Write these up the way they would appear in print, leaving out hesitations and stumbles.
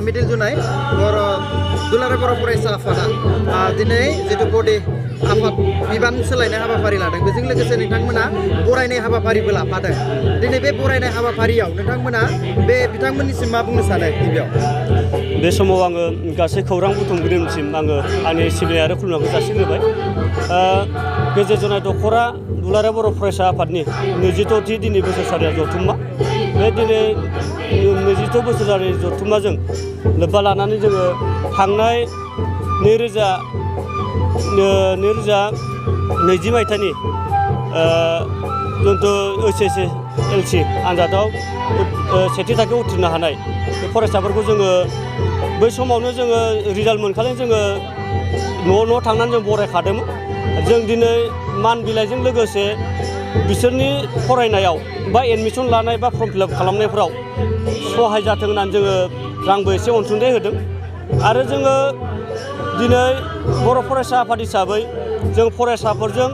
middle जुनाय बर' दुलाराय बर' फरायसा आफादा दिनै जितु बडि आफाद बिबान सोलायनाय हाबाफारि लादों बेजों लोगोसे नोंथांमोना बरायनाय हाबाफारिबो लाफादों दिनै बे बरायनाय हाबाफारियाव नोंथांमोना बे बिथांमोननिसिम मा बुंनो सानो गिबियाव बे समाव आङो गासै खौरां बुथुमगिरिनिसिम आङो आंनि सिबिनाय आरो खुलुमनायखौ जासिग्रोबाय गेजेर जनाय दख'रा दुलाराय बर' फरायसा आफादनि 26थि दिनै बोसोरसालिया जथुम्मा बे दिनै 26 बोसोरसालि जथुम्माजों लोब्बा लानानै जोङो थांनाय 2020 मायथाइनि जिथु HSLC आनजादाव सेथि थाखोआव उथ्रिनो हानाय बे फरायसाफोरखौ जोङो बै समावनो जोङो रिजाल्ट मोनखालि जोङो न' थांनानै जों बरायखादोंमोन जों दिनै मान बिलाइजों लोगोसे बिसोरनि फरायनायाव बा एडमिसन लानाय बा फर्म फिलआप खालामनायफ्राव सहाय जाथों होननानै जोङो रांबो एसे अनसुंथाइ होदों आरो जोङो दिनै बर' फरायसा आफाद हिसाबै जों फरायसाफोरजों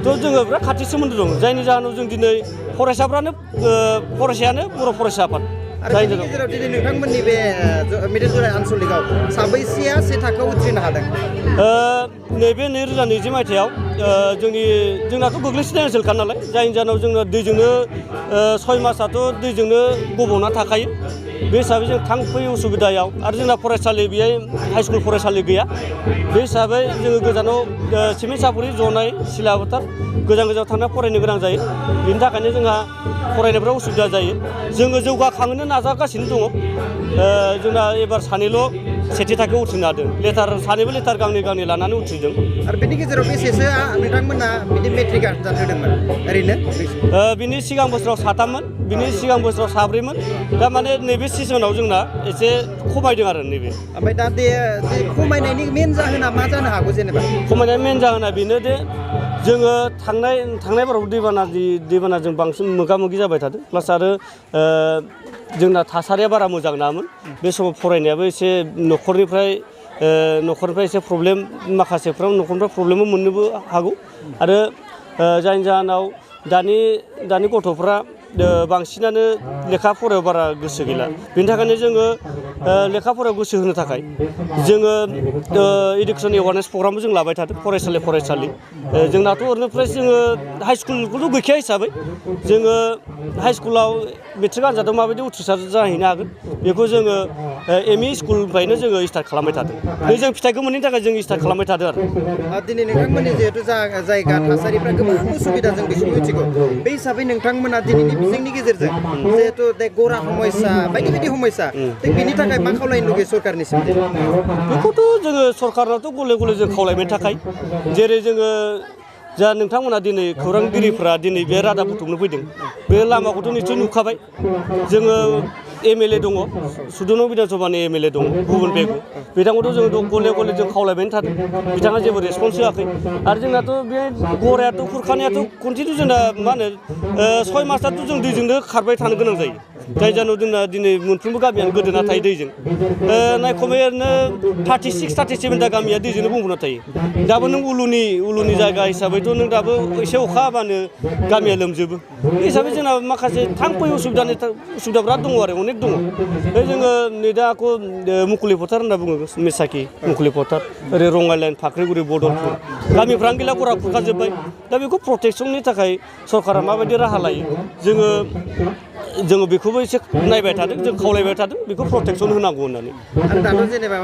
जोङो बिराद खाथि सोमोन्दो दं जायनि जाहोनाव जों दिनै फरायसायानो बर' फरायसा आफाद आरो बेनि गेजेराव दिनै नोंथांमोननि बे मिडिल जुनाय आनसलिकआव साबैसेया से थाखोआव उथ्रिनो हादों नैबे 2020 मायथाइयाव जोंनाथ' गोग्लैसोनाय ओनसोलखा नालाय जायनि जाहोनाव जोंना दैजोंनो 6 मासआथ' दैजोंनो गब'ना थाखायो बे हिसाबै जों थांफै उसुबिदायाव आरो जोंना फरायसालि बेहाय हाइ स्कुल फरायसालि गैया बे हिसाबै जोङो गोजानाव सिमेन्ट सापरि जनाय सिला फोथार गोजान थांना फरायनो गोनां जायो बेनि थाखायनो जोंहा फरायनायफ्राव उसुबिदा जायो जोङो जौगाखांनो नाजागासिनो दङ जोंना एबार सानैल' सेथि थाखोआव उथ्रिनो हादों सानैबो लेटार गांनै लानानै उथ्रिदों आरो बेनि गेजेराव बेसेसो नोंथांमोना बिदि मेट्रिक आनजाद होदोंमोन ओरैनो बिनि सिगां बोसोराव 7मोन बिनि सिगां बोसोराव 9मोन दा माने नैबे सिजनाव जोंना एसे खमायदों आरो नैबे ओमफ्राय दा बे खमायनायनि मेन जाहोना मा जानो हागौ जेनेबा खमायनायनि मेन जाहोना बेनो दे जोङो थांनाय बाराव दैबानाजों बांसिन मोगा मोगि जाबाय थादों प्लास आरो जोंना थासारिया बारा मोजां नङामोन बे समाव फरायनायाबो एसे न'खरनिफ्राय एसे प्रब्लेम माखासेफ्राव न'खरनिफ्राय प्रब्लेमबो मोननोबो हागौ आरो जायनि जाहोनाव दानि गथ'फ्रा बांसिनानो लेखा फरायाव बारा गोसो गैला बेनि थाखायनो जोङो लेखा फरायाव गोसो होनो थाखाय जोङो इडुकेसन एवारनेस प्रग्रामबो जों लाबाय थादों फरायसालि जोंनाथ' ओरैनो फ्राय जोङो हाइ स्कुलखौथ' गैखाया हिसाबै जोङो हाइ स्कुलाव मेट्रिक आनजादाव माबायदि उथ्रिसार जाहैनो हागोन बेखौ जोङो एम इ स्कुलनिफ्रायनो जोङो स्टार्ट खालामबाय थादों जों फिथाइखौ मोनैनि थाखाय जों स्टार्ट खालामबाय थादों आरो दिनै नोंथांमोननि जिहेथु जायगा थासारिफ्रा गोबां उसुबिदा जों बेखौ मिथिगौ बे हिसाबै नोंथांमोना दिनैनि बिजोंनि गेजेरजों जिहेथु गरा समस्या बायदि समस्या बेनि थाखाय मा खावलायनो लुगैयो सरकारनिसिम बेखौथ' जोङो सरकारनाथ' गले जों खावलायबाय थाखायो जेरै जोङो जा नोंथांमोना दिनै खौरांगिरिफ्रा दिनै बे रादाब बुथुमनो फैदों बे लामाखौथ' निस्सय नुखाबाय जोङो MLA दङ सुदुनु बिधानसभानि MLA दङ गुबुन बेगु बिथांखौथ' जों गले जों खावलायबाय थादों बिथाङा जेबो रेसपन्स होआखै आरो जोंनाथ' बे गरायाथ' खुरखानायाथ' कन्टिनिउ जोंना मा होनो 6 मासआथ' जों दैजोंनो खारबाय थानो गोनां जायो जाय जाहोनाव जोंना दिनै मोनफ्रोमबो गामियानो गोदोना थायो दैजों नायखौमै ओरैनो 36-37 दा गामिया दैजोंनो बुंफबना थायो दाबो नों उलुनि जायगा हिसाबैथ' नों दाबो एसे अखा हाबानो गामिया लोमजोबो बे हिसाबै जोंना माखासे थांफै उसुबिदाफ्रा दङ आरो अनेक दङ जोङो नै दा मुकुलि फोथार होनना बुङो मिसाखि मुकुलि फोथार ओरै रङाइलाइन फाख्रिगुरि बदलपुर गामिफ्रानो गैला गरा खुरखाजोब्बाय दा बेखौ प्रटेकसननि थाखाय सरकारा माबायदि राहा लायो जोङो बेखौबो एसे नायबाय थादों जों खावलायबाय थादों बेखौ प्रटेकसन होनांगौ होननानै आरो दाथ' जेनेबा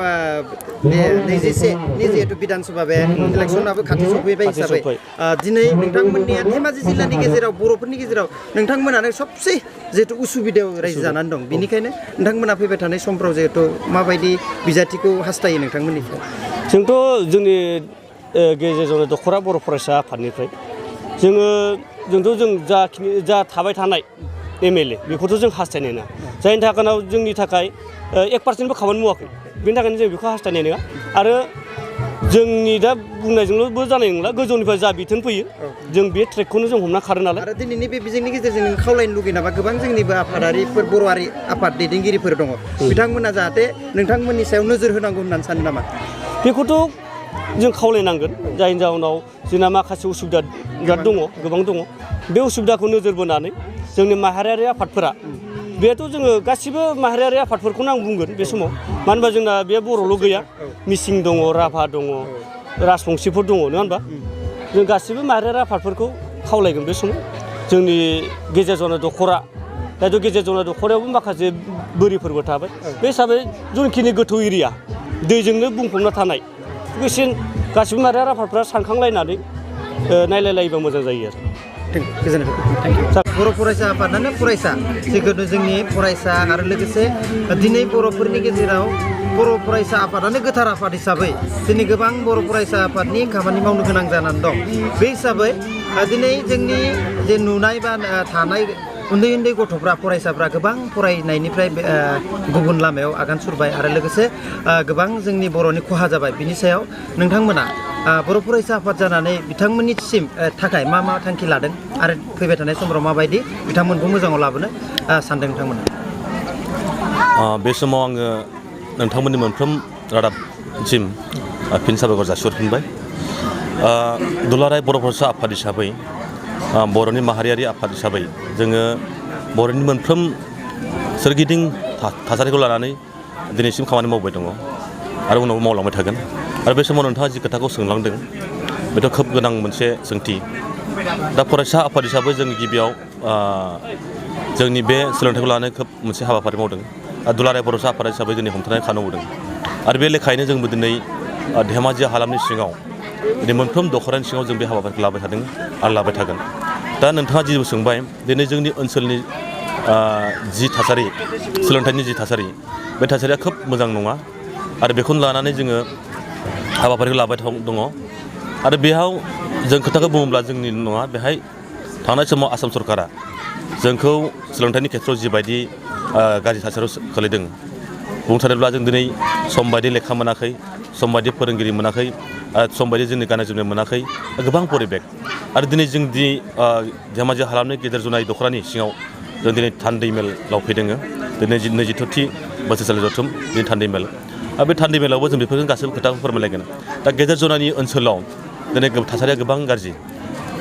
बे 21नि जिहेतु बिधानसभा बे इलेक्सनाबो खाथि सफैबाय हिसाबै दिनै नोंथांमोननिया धेमाजि जिल्लानि गेजेराव बर'फोरनि गेजेराव नोंथांमोनानो सबसे जिहेतु उसुबिदायाव रायजो जानानै दं बेनिखायनो नोंथांमोना फैबाय थानाय समफ्राव जिहेतु माबायदि बिजाथिखौ हास्थायो नोंथांमोननिफ्राय जोंथ' जोंनि गेजेर जनाय दख'रा बर' फरायसा आफादनिफ्राय जों जा थाबाय थानाय MLA बेखौथ' जों हास्थायनाय नङा जायनि थाखाय जोंनि थाखाय 1% खामानि मावाखै बेनि थाखायनो जों बेखौ हास्थायनाय नङा आरो जोंनि दा बुंनायजोंल'बो जानाय नंला गोजौनिफ्राय जा बिथोन फैयो जों बे ट्रेकखौनो जों हमना खारो नालाय आरो दिनैनि बे बिजोंनि गेजेरजों नों खावलायनो लुगैयो नामा गोबां जोंनिबो आफादारिफोर बर'आरि आफाद दैदेनगिरिफोर दङ बिथांमोना जाहाथे नोंथांमोननि सायाव नोजोर होनांगौ होननानै सानो नामा बेखौथ' जों खावलायनांगोन जायनि जाहोनाव जोंना माखासे उसुबिदा दङ गोबां दङ बे उसुबिदाखौ नोजोर बोनानै जोंनि माहारियारि आफादफोरा बेथ' जोङो गासिबो माहारियारि आफादफोरखौनो आं बुंगोन बे समाव मानो होनबा जोंना बे बर'ल' गैया मिसिं दङ राभा दङ राजबंसिफोर दङ नङा होनबा जों गासिबो माहारियारि आफादफोरखौ खावलायगोन बे समाव जोंनि गेजेर जनाय दख'रा दाथ' गेजेर जनाय दख'रायावबो माखासे बोरिफोरबो थाबाय बे हिसाबै जोंखिनि गोथौ एरिया दैजोंनो बुंफबना थानाय बेसिन गासिबो माहारियारि आफादफ्रा सानखांलायनानै नायलायलायोबा मोजां जायो आरो बर' फरायसा आफादानो फरायसा जिखुनु जोंनि फरायसा आरो लोगोसे दिनै बर'फोरनि गेजेराव बर' फरायसा आफादानो गोथार आफाद हिसाबै दिनै गोबां बर' फरायसा आफादनि खामानि मावनो गोनां जानानै दं बे हिसाबै दिनै जोंनि जे नुनाय बा थानाय उन्दै उन्दै गथ'फ्रा फरायसाफ्रा गोबां फरायनायनिफ्राय गुबुन लामायाव आगान सुरबाय आरो लोगोसे गोबां जोंनि बर'नि खहा जाबाय बिनि सायाव नोंथांमोना बर' फरायसा आफाद जानानै बिथांमोननिसिम थाखाय मा थांखि लादों आरो फैबाय थानाय समफोराव माबायदि बिथांमोनखौ मोजाङाव लाबोनो सानदों नोंथांमोना बे समाव आङो नोंथांमोननि मोनफ्रोम रादाबसिम फिन साबायखर जासिहरफिनबाय दुलाराय बर' फरायसा आफाद हिसाबै बर'नि माहारियारि आफाद हिसाबै जोङो बर'नि मोनफ्रोम सोरगिदिं थासारिखौ लानानै दिनैसिम खामानि मावबाय दङ आरो उनावबो मावलांबाय थागोन आरो बे समाव नोंथाङा जि खोथाखौ सोंलांदों बेथ' खोब गोनां मोनसे सोंथि दा फरायसा आफाद हिसाबै जों गिबियाव जोंनि बे सोलोंथाइखौ लानानै खोब मोनसे हाबाफारि मावदों दुलाराय बर'सा आफाद हिसाबै दिनै हमथानाय खानो मावदों आरो बे लेखायैनो जोंबो दिनै धेमाजि हालामनि सिङाव दिनै मोनफ्रोम दख'रानि सिङाव जों बे हाबाफारिखौ लाबाय थादों आरो लाबाय थागोन दा नोंथाङा जि सोंबाय दिनै जोंनि ओनसोलनि जि थासारि सोलोंथाइनि जि थासारि बे थासारिया खोब मोजां नङा आरो बेखौनो लानानै जोङो हाबाफारिखौ लाबाय दङ आरो बेयाव जों खोथाखौ बुङोब्ला जोंनि नङा बेहाय थांनाय समाव आसाम सरकारा जोंखौ सोलोंथाइनि खेथ्रआव जिबायदि गाज्रि थासारियाव खोलैदों बुंनो थाङोब्ला जों दिनै सम बायदि लेखा मोनाखै सम बायदि फोरोंगिरि मोनाखै सम बायदि जोंनि गाननाय जोमनाय मोनाखै गोबां परिबेक आरो दिनै जों धेमाजि हालामनि गेजेर जनाय दख'रानि सिङाव जों दिनै थान्दै मेलाव फैदों दिनै 22थि बोसोरसालि जथुम दिनै थान्दै मेल आरो बे थान्दै मेलावबो जों बेफोरजों गासैबो खोथाखौ फोरमायलायगोन दा गेजेर जनानि ओनसोलाव दिनै थासारिया गोबां गाज्रि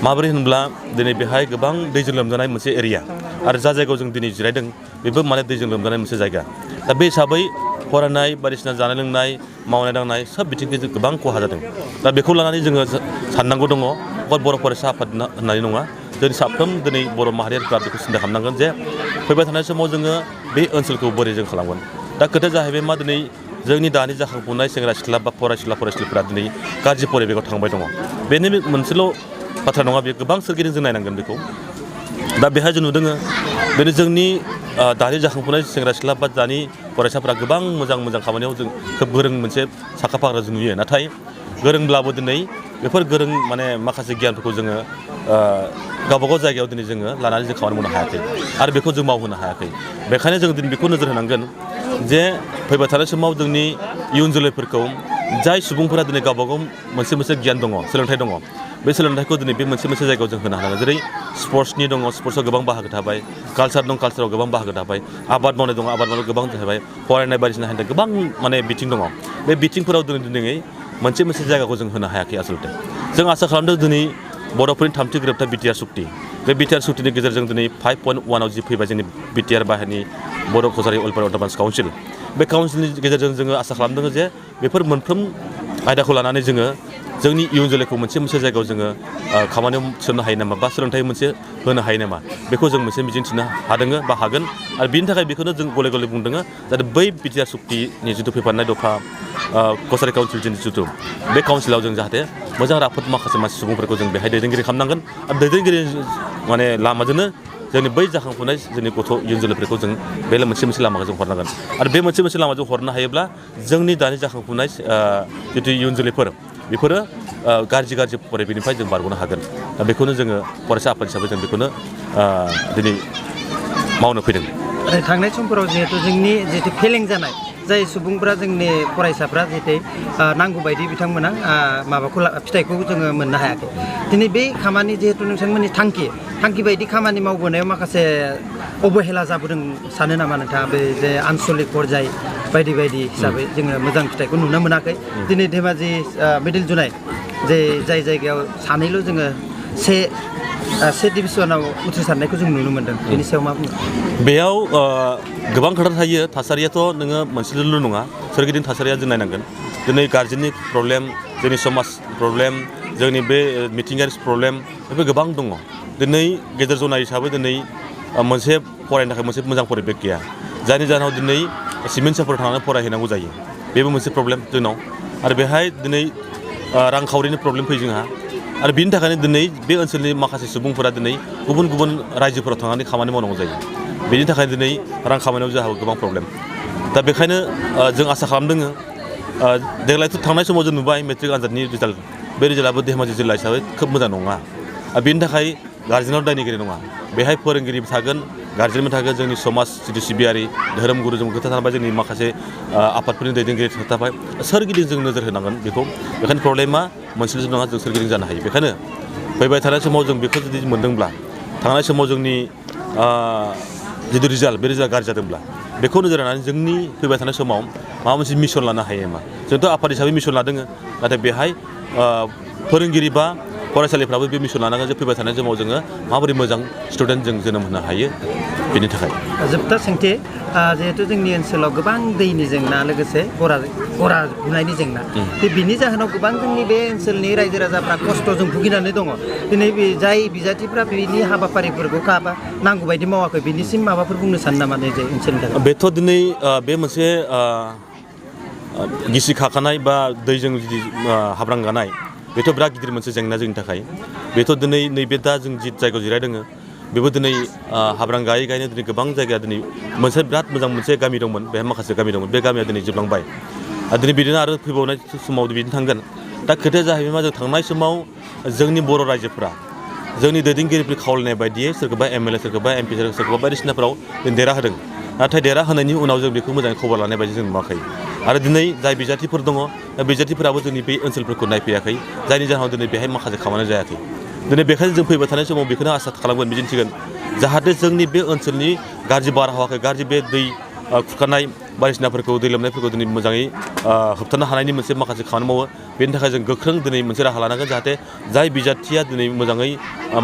माबोरै होनब्ला दिनै बेहाय गोबां दैजों लोमजानाय मोनसे एरिया आरो जा जायगायाव जों दिनै जिरायदों बेबो माने दैजों लोमजानाय मोनसे जायगा दा बे हिसाबै फरायनाय बायदिसिना जानाय लोंनाय मावनाय दांनाय सब बिथिंखौ गोबां खहा जादों दा बेखौ लानानै जोङो साननांगौ दङ बर' फरायसा आफाद होननानै नङा जोंनि साफ्रोम दिनै बर' माहारियारिफ्रा बेखौ सिन्था खालामनांगोन जे फैबाय थानाय समाव जोङो बे ओनसोलखौ बोरै जों खालामगोन दा खोथाया जाहैबाय मा दिनै जोंनि दानि जाखांफुनाय सेंग्रा सिख्ला बा फरायसुलिफोरा दिनै गाज्रि परिबेकआव थांबाय दङ बेनि मोनसेल' बाथ्रा नङा बेयो गोबां सोरगिदिं जों नायनांगोन बेखौ दा बेहाय जों नुदों बेनो जोंनि दानि जाखांफुनाय सेंग्रा सिख्ला बा दानि फरायसाफोरा गोबां मोजां खामानियाव जों खोब गोरों मोनसे साखा फाग्रा जों नुयो नाथाय गोरोंब्लाबो दिनै बेफोर गोरों माने माखासे गियानफोरखौ जोङो गावबागाव जायगायाव दिनै जोङो लानानै जों खामानि मावनो हायाखै आरो बेखौ जों मावहोनो हायाखै बेखायनो जों दिनै बेखौ नोजोर होनांगोन जे फैबाय थानाय समाव जोंनि इयुन जोलैफोरखौ जाय सुबुंफोरा दिनै गावबागाव मोनसे गियान दङ सोलोंथाइ दङ बे सोलोंथाइखौ दिनै बे मोनसे जायगायाव जों होनो हानांगोन जेरै स्पर्ट्सनि दङ स्पर्ट्सआव गोबां बाहागो थाबाय कालसार दं कालसाराव गोबां बाहागो थाबाय आबाद मावनाय दङ आबाद मावनायाव गोबां थाबाय फरायनाय बायदिसिना हान्था गोबां माने बिथिं दङ बे बिथिंफोराव दिनै मोनसे जायगाखौ जों होनो हायाखै आसलथे जों आसा खालामदों दिनै बर'फोरनि थामथि गोरोबथा बिटिआर सुक्ति बे बिटिआर सुक्तिनि गेजेरजों दिनै 5.1आव जि फैबाय जोंनि बिटिआर बाहेरनि बर' कसारि वेलफेयार अट'नमास काउन्सिल बे काउन्सिलनि गेजेरजों जोङो आसा खालामदों जे बेफोर मोनफ्रोम आयदाखौ लानानै जोङो जोंनि इयुन जोलैखौ मोनसे जायगायाव जोङो खामानियाव थिसननो हायो नामा बा सोलोंथाइ मोनसे होनो हायो नामा बेखौ जों मोनसे मिजिंथिनो हादों बा हागोन आरो बिनि थाखाय बेखौनो जों गले बुंदों जाहाथे बै बिटिआर सुक्तिनि जिथु फैफानाय दफा कसारि काउन्सिलनि जिथु बे काउन्सिलाव जों जाहाथे मोजां राफोद माखासे सुबुंफोरखौ जों बेहाय दैदेनगिरि खालामनांगोन आरो दैदेनगिरि माने लामाजोंनो जोंनि बै जाखांफुनाय जोंनि गथ' इयुन जोलैफोरखौ जों बे मोनसे लामाखौ जों हरनांगोन आरो बे मोनसे लामाजों हरनो हायोब्ला जोंनि दानि जाखांफुनाय जिथु इयुन जोलैफोर बेफोरो गाज्रि परिबेकनिफ्राय जों बारग'नो हागोन दा बेखौनो जोङो फरायसा आफाद हिसाबै जों बेखौनो दिनै मावनो फैदों थांनाय समफोराव जिहेतु जोंनि जितु फेलें जानाय जाय सुबुंफ्रा जोंनि फरायसाफ्रा जिहेतु नांगौ बायदि बिथांमोना फिथाइखौ जोङो मोननो हायाखै दिनै बे खामानि जिहेतु नोंथांमोननि थांखि बायदि खामानि मावबोनायाव माखासे अबहेला जाबोदों सानो नामा नोंथाङा बे जे आनसलिक पर्याय बायदि हिसाबै जोङो मोजां फिथाइखौ नुनो मोनाखै दिनै धेमाजि मिडिल जुनाय जे जाय जायगायाव सानैल' जोङो से डिभिसनाव उथ्रिसारनायखौ जों नुनो मोन्दों बेनि सायाव मा बुङो बेयाव गोबां खोथा थायो थासारियाथ' नोङो मोनसेल' नङा सोरगिदिं थासारिया जों नायनांगोन दिनै गार्जेननि प्रब्लेम जोंनि समाज प्रब्लेम जोंनि बे मिथिंगायारि प्रब्लेम बेफोर गोबां दङ दिनै गेजेर जनाय हिसाबै दिनै मोनसे फरायनो थाखाय मोनसे मोजां परिबेक गैया जायनि जाहोनाव दिनै सिमेन्ट साफोराव थांनानै फरायहैनांगौ जायो बेबो मोनसे प्रब्लेम जोंनाव आरो बेहाय दिनै रांखावरिनि प्रब्लेम फैयो जोंहा आरो बिनि थाखायनो दिनै बे ओनसोलनि माखासे सुबुंफोरा दिनै गुबुन गुबुन रायजोफोराव थांनानै खामानि मावनांगौ जायो बेनि थाखाय दिनै रां खामायनायाव जोंहा गोबां प्रब्लेम दा बेखायनो जों आसा खालामदों देग्लायथ' थांनाय समाव जों नुबाय मेट्रिक आनजादनि रिजाल्ट बे रिजाल्टआबो धेमाजि जिल्ला हिसाबै खोब मोजां नङा बेनि थाखाय गार्जेनाव दायनिगिरि नङा बेहाय फोरोंगिरिबो थागोन गार्जेनबो थागोन जोंनि समाज जिथु सिबियारि धोरोम गुरुजों खोथा थाबाय जोंनि माखासे आफादफोरनि दैदेनगिरि थाबाय सोरगिदिं जों नोजोर होनांगोन बेखायनो प्रब्लेमा मोनसेल' नङा जों सोरगिदिं जानो हायो बेखायनो फैबाय थानाय समाव जों बेखौ जुदि मोनदोंब्ला थांनाय समाव जोंनि जिथु रिजाल्ट बे रिजाल्ट गाज्रि जादोंब्ला बेखौ नोजोर होनानै जोंनि फैबाय थानाय समाव माबा मोनसे मिशन लानो हायो नामा जोंथ' आफाद हिसाबै मिशन लादों नाथाय बेहाय फोरोंगिरि बा फरायसालिफ्राबो बे मिशन लानांगोन जे फैबाय थानाय समाव जोङो माबोरै मोजां स्टुडेन्ट जों जोनोम होनो हायो बेनि थाखाय जोबथा सोंथि जिहेतु जोंनि ओनसोलाव गोबां दैनि जेंना लोगोसे गरा बुनायनि जेंना बिनि जाहोनाव गोबां जोंनि बे ओनसोलनि रायजो राजाफ्रा खस्थ'जों भुगिनानै दङ दिनै बे जाय बिजाथिफ्रा बिनि हाबाफारिफोरखौ नांगौ बायदि मावाखै बिनिसिम माबाफोर बुंनो सानो नामा जे ओनसोलनि थाखाय बेथ' दिनै बे मोनसे गिसि खाखानाय बा दैजों जुदि हाब्रांगानाय बेथ' बिराद गिदिर मोनसे जेंना जोंनि थाखाय बेथ' दिनै नैबे दा जों जि जायगायाव जिरायदों बेबो दिनै हाब्रां गायै गायनो दिनै गोबां जायगाया दिनै मोनसे बिराद मोजां मोनसे गामि दंमोन बेहाय माखासे गामि दंमोन बे गामिया दिनै जोबलांबाय दिनै बिदिनो आरो फैबावनाय समाव बिदिनो थांगोन दा खोथाया जाहैबाय मा जों थांनाय समाव जोंनि बर' रायजोफोरा जोंनि दैदेनगिरिफोरनि खावलायनाय बायदियै सोरखौबा एमएलए सोरखौबा एमपि सोरखौबा बायदिसिनाफ्राव जों देरा होदों नाथाय देरा होनायनि उनाव जों बेखौ मोजाङै खबर लानाय बायदि जों नुवाखै आरो दिनै जाय बिजाथिफोर दङ बिजाथिफोराबो जोंनि बे ओनसोलफोरखौ नायफैयाखै जायनि जाहोनाव दिनै बेहाय माखासे खामानि जायाखै दिनै बेखायनो जों फैबाय थानाय समाव बेखौनो आसा खालामगोन मिजिंथिगोन जाहाथे जोंनि बे ओनसोलनि गाज्रि बारहावाखौ गाज्रि बे दै खुरखानाय बायदिसिनाफोरखौ दै लोमनायफोरखौ दिनै मोजाङै होबथानो हानायनि मोनसे माखासे खामानि मावो बेनि थाखाय जों गोख्रों दिनै मोनसे राहा लानांगोन जाहाथे जाय बिजाथिया दिनै मोजाङै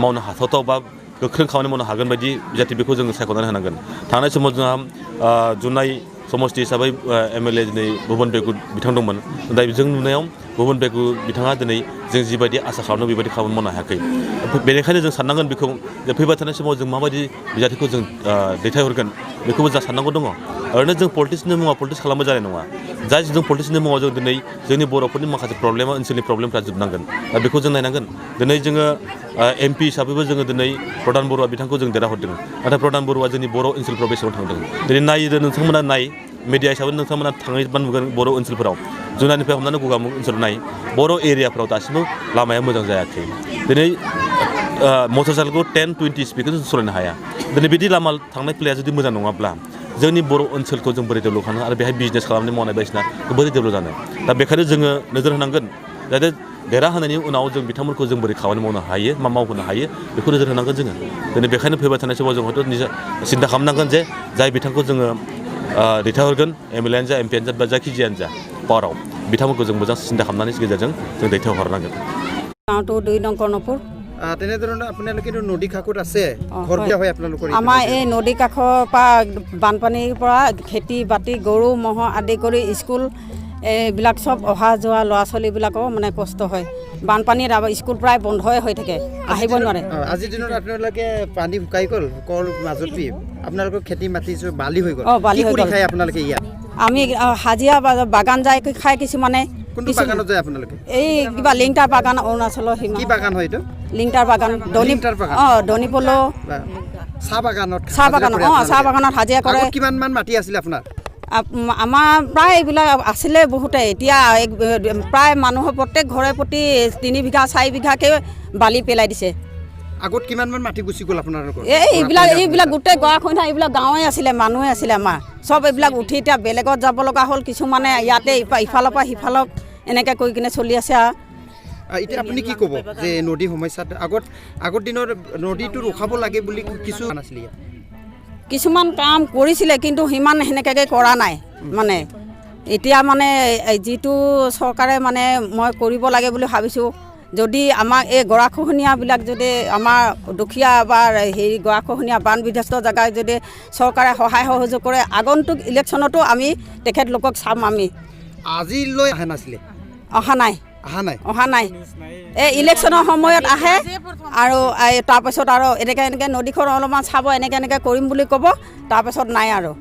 मावनो हाथावथाव बा गोख्रों खामानि मावनो हागोन बायदि बिजाथि बेखौ जोङो सायख'नानै होनांगोन थांनाय समाव जोंहा जुनाय समस्ति हिसाबै एमएलए दिनै भुबन बेगु बिथां दंमोन दा जों नुनायाव भुबन बेगु बिथाङा दिनै जों जिबायदि आसा खालामदों बेबायदि खामानि मावनो हायाखै बेनिखायनो जों साननांगोन बेखौ जे फैबाय थानाय समाव जों माबायदि बिजाथिखौ जों दैथायहरगोन बेखौबो जा साननांगौ दङ ओरैनो जों पलिटिक्सनि मुङाव पलिटिक्स खालामबा जानाय नङा जाय जों पलिटिक्सनि मुङाव जों दिनै जोंनि बर'फोरनि माखासे प्रब्लेमा ओनसोलनि प्रब्लेमफ्रा जोबनांगोन दा बेखौ जों नायनांगोन दिनै जोङो एमपि हिसाबैबो जोङो दिनै प्रधान बरुवा बिथांखौ जों देरहाहरदों नाथाय प्रधान बरुवा जोंनि बर' ओनसोलफ्राव बेसेबां थांदों दिनै नायदो नोंथांमोना नाय मिडिया हिसाबै नोंथांमोना थाङोबा नुगोन बर' ओनसोलफोराव जुनारनिफ्राय हमनानै गगामुग ओनसोलाव नाय बर' एरियाफ्राव दासिमबो लामाया मोजां जायाखै दिनै मटर साइकेलखौ 10-20 स्पिडखौ जों सालायनो हाया दिनै बिदि लामा थांनाय फैलाया जुदि मोजां नङाब्ला जोंनि बर' ओनसोलखौ जों बोरै डेभेलप खालामनो आरो बेहाय बिजनेस खालामनानै मावनाय बायदिसिना बोरै डेभेलप जानो दा बेखायनो जोङो नोजोर होनांगोन जाहाथे देरहा होनायनि उनाव जों बिथांमोनखौ जों बोरै खामानि मावनो हायो मा मावहोनो हायो बेखौ नोजोर होनांगोन जोङो दिनै बेखायनो फैबाय थानाय समाव जों हयथ' सिन्था खालामनांगोन जे जाय बिथांखौ जोङो दैथायहरगोन एमएलएआनो जा एमपिआनो जा बा जायखिजायानो जा पावाराव बिथांमोनखौ जों मोजां सिन्था खालामनायनि गेजेरजों जों दैथायहरनांगोन গাঁৱটো 2 নং কৰ্ণপুৰ তেনেধৰণে আপোনালোকে নদী কাষত আছে ঘৰ দিয়া হয় আপোনালোকৰ আমাৰ এই নদী কাষৰ পৰা বানপানীৰ পৰা খেতি বাতি গৰু ম'হ আদি কৰি স্কুল এইবিলাক চব অহা যোৱা ল'ৰা ছোৱালীবিলাকৰ মানে কষ্ট হয় বানপানীত স্কুল প্ৰায় বন্ধই হৈ থাকে আহিব নোৱাৰে আজিৰ দিনত আপোনালোকে পানী শুকাই গ'ল কল মাজত আপোনালোকৰ খেতি মাটি বালি হৈ গ'ল বালি হৈ গ'ল খাই আপোনালোকে ইয়াত আমি হাজিৰা বাগান যাই খাই কিছুমানে কোনটো বাগানত যায় আপোনালোকে এই কিবা লিংটাৰ বাগান অৰুণাচলৰ সীমা কি বাগান হয় এইটো লিংটাৰ বাগান দনিপল চাহ বাগানত চাহ বাগানত হাজিৰা কৰে কিমান মান মাটি আছিলে আপোনাৰ আমাৰ প্ৰায় এইবিলাক আছিলে বহুতে এতিয়া প্ৰায় মানুহৰ প্ৰত্যেক ঘৰে প্ৰতি 3 বিঘা 4 বিঘাকৈ বালি পেলাই দিছে আগত কিমান মান মাটি গুচি গ'ল আপোনালোকৰ এইবিলাক গোটেই গৰাখহনীয়া এইবিলাক গাঁৱে আছিলে মানুহে আছিলে আমাৰ চব এইবিলাক উঠি এতিয়া বেলেগত যাব লগা হ'ল কিছুমানে ইয়াতে ইফালৰ পৰা সিফালক এনেকৈ কৰি কিনে চলি আছে এতিয়া আপুনি কি ক'ব যে নদী সমস্যাত আগৰ দিনৰ নদীটো ৰখাব লাগে বুলি কিছু নাছিলে কিছুমান কাম কৰিছিলে কিন্তু সিমান সেনেকৈ কৰা নাই মানে এতিয়া মানে যিটো চৰকাৰে মানে মই কৰিব লাগে বুলি ভাবিছোঁ যদি আমাক এই গৰাখহনীয়াবিলাক যদি আমাৰ দুখীয়া বা হেৰি গৰাখহনীয়া বান বিধ্বস্ত জেগাত যদি চৰকাৰে সহায় সহযোগ কৰে আগন্তুক ইলেকশ্যনতো আমি তেখেতলোকক চাম আমি আজিলৈ অহা নাছিলে অহা নাই অহা নাই অহা নাই এই ইলেকশ্যনৰ সময়ত আহে আৰু তাৰপাছত আৰু এনেকৈ নদীখন অলপমান চাব এনেকৈ কৰিম বুলি ক'ব তাৰপাছত নাই আৰু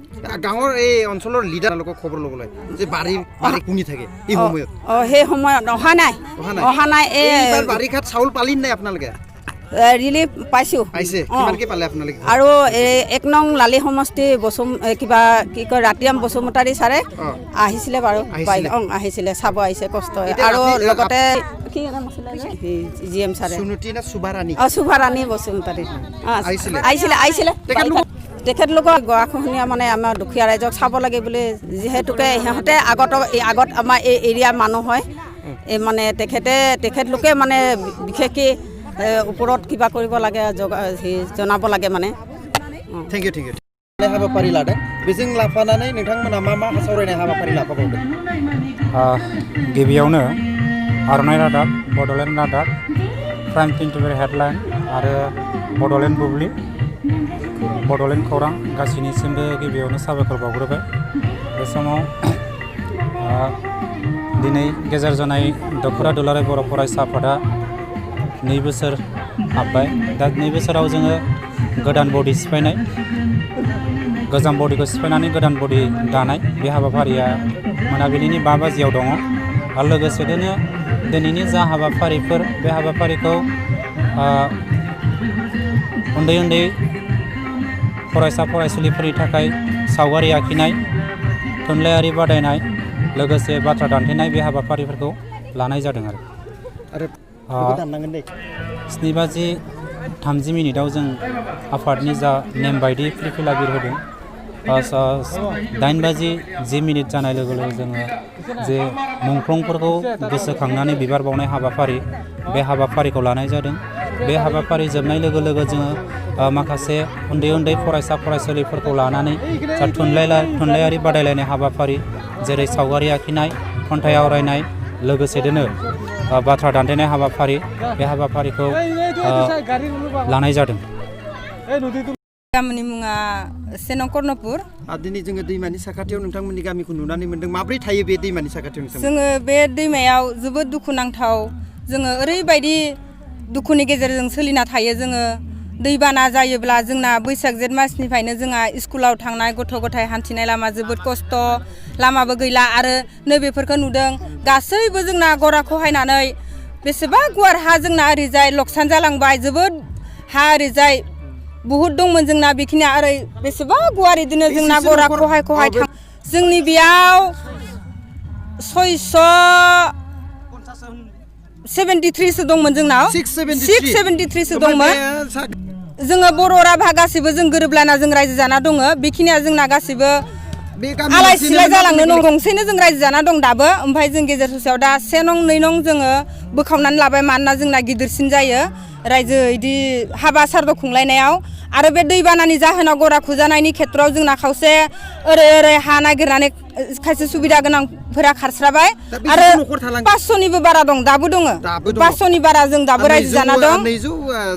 গাঁৱৰ এই অঞ্চলৰ লিডাৰ লোকক খবৰ ল'বলৈ যে বাৰী কুনি থাকে এই সময়ত সেই সময়ত অহা নাই এই বাৰিষাত চাউল পালি নাই আপোনালোকে ৰিলিফ পাইছোঁ কিমানকৈ পালে আপোনালোকে আৰু 1 নং লালি সমষ্টি কিবা কি কয় ৰাতিৰাম বসুমতাৰী ছাৰে আহিছিলে বাৰু আহিছিলে চাব আহিছে কষ্ট আৰু লগতে কি নাম আছিলে GM ছাৰে সুভাৰাণী বসুমতাৰী আহিছিলে তেখেতলোকৰ গৰাখহনীয়া মানে আমাৰ দুখীয়া ৰাইজক চাব লাগে বুলি যিহেতুকে সিহঁতে আগত আমাৰ এই এৰিয়াৰ মানুহ হয় মানে তেখেতলোকে মানে বিশেষকৈ ওপৰত কিবা কৰিব লাগে জনাব লাগে মানে थेंक इउ हाबाफारि लादों बेजों लाफानानै नोंथांमोना मा सावरायनाय हाबाफारि लाफाबावदों गिबियावनो आर'नाइ रादाब बड'लेण्ड रादाब प्राइम 24 हेडलाइन आरो बड'लेण्ड बुब्लि बड'लेण्ड खौरां गासैनिसिमबो गिबियावनो साबायखर बावग्रोबाय बे समाव दिनै गेजेर जानाय दख'रा दुलाराय बर' फरायसा आफादा 2 बोसोर हाबबाय दा 2 बोसोराव जोङो गोदान बडि सिफायनाय गोजाम बडिखौ सिफायनानै गोदान बडि दानाय बे हाबाफारिया मोनाबिलिनि 5 बाजियाव दङ आरो लोगोसेनो दिनैनि जा हाबाफारिफोर बे हाबाफारिखौ उन्दै उन्दै फरायसा फरायसुलिफोरनि थाखाय सावगारि आखिनाय थुनलाइयारि बादायनाय लोगोसे बाथ्रा दान्थेनाय बे हाबाफारिफोरखौ लानाय जादों आरो 7:30 जों आफादनि जा नेम बायदि फिरफिला बिर होदों 8:10 जानाय लोगो लोगो जोङो जे मुंख्लंफोरखौ गोसोखांनानै बिबार बावनाय हाबाफारि बे हाबाफारिखौ लानाय जादों बे हाबाफारि जोबनाय लोगो लोगो जोङो माखासे उन्दै उन्दै फरायसा फरायसुलिफोरखौ लानानै जा थुनलाइयारि बादायलायनाय हाबाफारि जेरै सावगारि आखिनाय खन्थाइ आवरायनाय लोगोसेनो बाथ्रा दान्थेनाय हाबाफारि बे हाबाफारिखौ लानाय जादों गामिनि मुङा सेनं कर्णपुर दिनै जोङो दैमानि साखाथियाव नोंथांमोननि गामिखौ नुनानै मोन्दों माब्रै थायो बे दैमानि साखाथियाव जोङो बे दैमायाव जोबोद दुखुनांथाव जोङो ओरैबायदि दुखुनि गेजेरजों सोलिना थायो जोङो दैबाना जायोब्ला जोंना बैसाग जेठ मासनिफ्रायनो जोंहा स्कुलाव थांनाय गथ' गथाय हान्थिनाय लामा जोबोद खस्थ लामाबो गैला आरो नैबेफोरखौ नुदों गासैबो जोंना गरा खहायनानै बेसेबा गुवार हा जोंना ओरैजाय लकसान जालांबाय जोबोद हा ओरैजाय बुहुद दंमोन जोंना बेखिनिया ओरै बेसेबा गुवार इदिनो जोंना गरा खहाय थां जोंनि बेयाव 673 सो दंमोन जोंनाव 673 सो दंमोन जोङो बर' राभा गासिबो जों गोरोबलाना जों रायजो जाना दङ बेखिनिया जोंना गासिबो आलाय सिलाय जालांनो दं गंसेनो जों रायजो जाना दं दाबो ओमफ्राय जों गेजेर ससेयाव दा 1 नं 2 नं जोङो बोखावनानै लाबाय मानोना जोंना गिदिरसिन जायो रायजो इदि हाबा सारद' खुंलायनायाव आरो बे दैबानानि जाहोनाव गरा खुजानायनि खेत्रआव जोंना खावसे ओरै हा नागिरनानै खायसे सुबिदा गोनांफोरा खारस्राबाय आरो 500निबो बारा दं दाबो दङ 500नि बारा जों दाबो रायजो जाना दं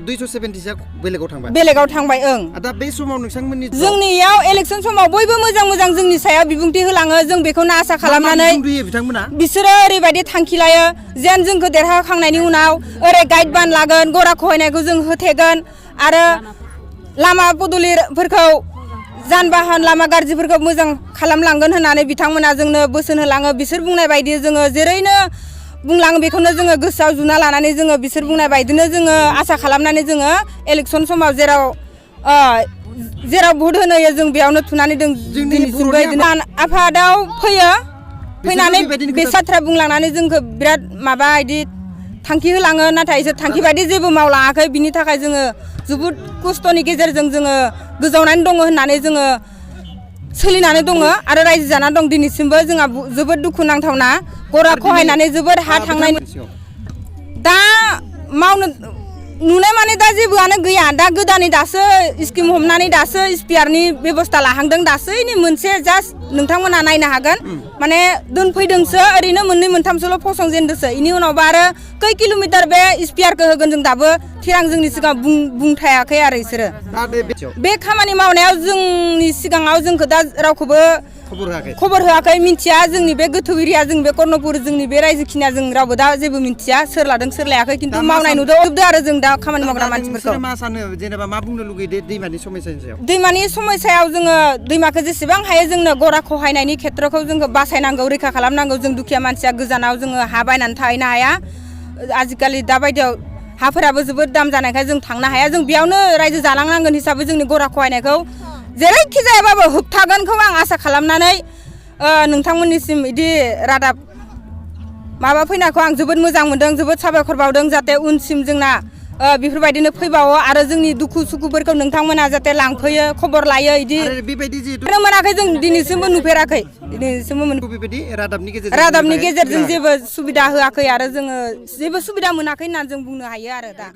270 बेलेगाव थांबाय दा बे समाव नोंथांमोननि जोंनियाव इलेक्सन समाव बयबो मोजां जोंनि सायाव बिबुंथि होलाङो जों बेखौनो आसा खालामनानै बिसोरो ओरैबायदि थांखि लायो जेन जोंखौ देरहाखांनायनि उनाव ओरै गाइड बान लागोन गरा खहायनायखौ जों होथेगोन आरो लामा पदुलिफोरखौ जानबाहन लामा गाज्रिफोरखौ मोजां खालामलांगोन होननानै बिथांमोना जोंनो बोसोन होलाङो बिसोर बुंनाय बायदि जोङो जेरैनो बुंलाङो बेखौनो जोङो गोसोआव जुना लानानै जोङो बिसोर बुंनाय बायदिनो जोङो आसा खालामनानै जोङो इलेक्सन समाव जेराव भट होनो होयो जों बेयावनो थुनानै दं दिनैसिमबो बिदिनो आफादाव फैनानै बे बाथ्रा बुंलांनानै जोंखौ बिराद माबा इदि थांखि होलाङो नाथाय इसोर थांखि बायदि जेबो मावलाङाखै बिनि थाखाय जोङो जोबोद खस्थ'नि गेजेरजों जोङो गोजावनानै दङ होननानै जोङो सोलिनानै दङ आरो रायजो जानानै दं दिनैसिमबो जोंहा जोबोद दुखुनांथावना गरा खहायनानै जोबोद हा थांनाय दा मावनो नुनाय माने दा जेबोआनो गैया दा गोदानै दासो स्किम हमनानै दासो स्पियारनि बेबस्था लाहांदों दासो इनि मोनसे जास्ट नोंथांमोना नायनो हागोन माने दोनफैदोंसो ओरैनो मोननै मोनथामसोल' फसंजेनदोंसो इनि उनावबो आरो खै किल'मिटार बे स्पियारखौ होगोन जों दाबो थिरां जोंनि सिगां बुंथायाखै आरो इसोरो बे खामानि मावनायाव जोंनि सिगाङाव जोंखौ दा रावखौबो खबर होआखै मिन्थिया जोंनि बे गोथौ एरिया जों बे कर्णपुर जोंनि बे रायजोखिनिया जों रावबो दा जेबो मिन्थिया सोर लादों सोर लायाखै खिन्थु मावनाय नुदों आरो जों दा खामानि मावग्रा मानसिफोरखौ मा सानो जेनेबा मा बुंनो लुगैदो दैमानि समस्यानि सायाव दैमानि समस्यायाव जोङो दैमाखौ जेसेबां हायो जोंनो गरा खहायनायनि खेत्रखौ जोङो बासायनांगौ रैखा खालामनांगौ जों दुखिया मानसिया गोजानाव जोङो हा बायनानै थाहैनो हाया आजिखालि दाबायदियाव हाफोराबो जोबोद दाम जानायखाय जों थांनो हाया जों बेयावनो रायजो जालांनांगोन हिसाबै जोंनि गरा खहायनायखौ जेरैखि जायाबाबो होबथागोनखौ आं आसा खालामनानै नोंथांमोननिसिम बिदि रादाब माबा फैनायखौ आं जोबोद मोजां मोनदों जोबोद साबायखर बावदों जाहाथे उनसिम जोंना बेफोरबायदिनो फैबावो आरो जोंनि दुखु सुखुफोरखौ नोंथांमोना जाहाथे लांफैयो खबर लायो बिदि मोनाखै जों दिनैसिमबो नुफेराखै बेबायदि रादाबनि गेजेरजों जेबो सुबिदा होआखै आरो जोङो जेबो सुबिदा मोनाखै होननानै जों बुंनो हायो आरो दा